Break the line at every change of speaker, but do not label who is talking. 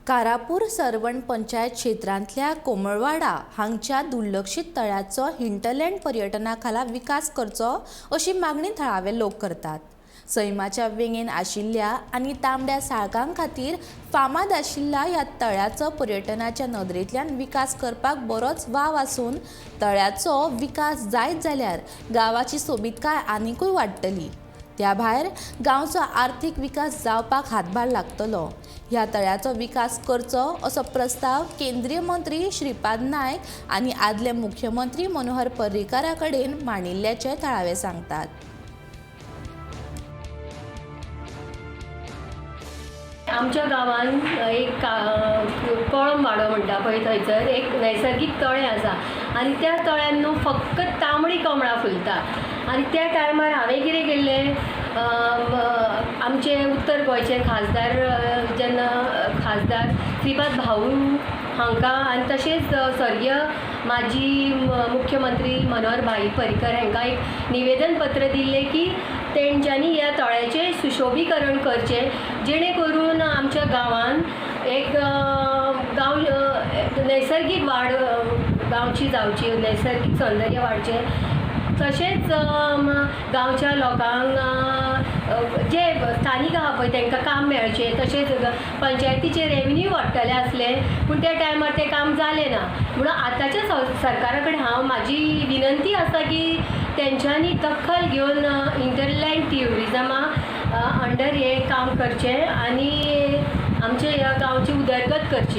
कारापूर सर्वण पंचायत क्षेत्रांतल्या कोमळवाडा हांगच्या दुर्लक्षीत तळ्याचो हिंटरलँड पर्यटना खाला विकास करचो अशी मागणी थळावे लोक करतात. सैमाच्या वेंगेन आशिल्ल्या आनी तांबड्या साळकां खातीर फामाद आशिल्ल्या ह्या तळ्याचो पर्यटनाच्या नदरेंतल्यान विकास करपाक बरोच वाव आसून तळ्याचो विकास जायत जाल्यार गांवाची सोबीतकाय आनिकूय वाडटली. त्या भायर गांवचो आर्थीक विकास जावपाक हातभार लागतलो. ह्या तळ्याचो विकास करचो असो प्रस्ताव केंद्रीय मंत्री श्रीपाद नायक आनी आदले मुख्यमंत्री मनोहर पर्रीकारा कडेन मांडिल्ल्याचें थळावे सांगतात.
आमच्या गांवांत एक कोळंब वाडो म्हणटा पळय, थंयसर एक नैसर्गीक तळें आसा आनी त्या तळ्यान न्हू फक्त तांबडी कमळां फुलता. आनी त्या टायमार हांवें कितें केल्लें, आमचे उत्तर गोंयचे खासदार जेन्ना खासदार श्रीपाद भाऊ हांकां आनी तशेंच स्वर्गीय माजी मुख्यमंत्री मनोहर भाई पर्रीकर हांकां एक निवेदन पत्र दिल्लें की तेंच्यांनी ह्या तळ्याचें सुशोबीकरण करचें, जेणे करून आमच्या गांवांत एक गांव नैसर्गीक वाड गांवची जावची, नैसर्गीक सौंदर्य वाडचें. तशेंच गांवच्या लोकांक जे स्थानीक आहा पळय तांकां काम मेळचें, तशेंच पंचायतीचे रेवन्यू वाडटलें आसलें. पूण त्या टायमार तें काम जालें ना. म्हणून आतांच्या सरकारा कडेन हांव म्हाजी विनंती आसा की तेंच्यांनी दखल घेवन हिंटरलँड ट्युरिजमा अंडर हें काम करचें आनी आमच्या ह्या गांवची उदरगत करची.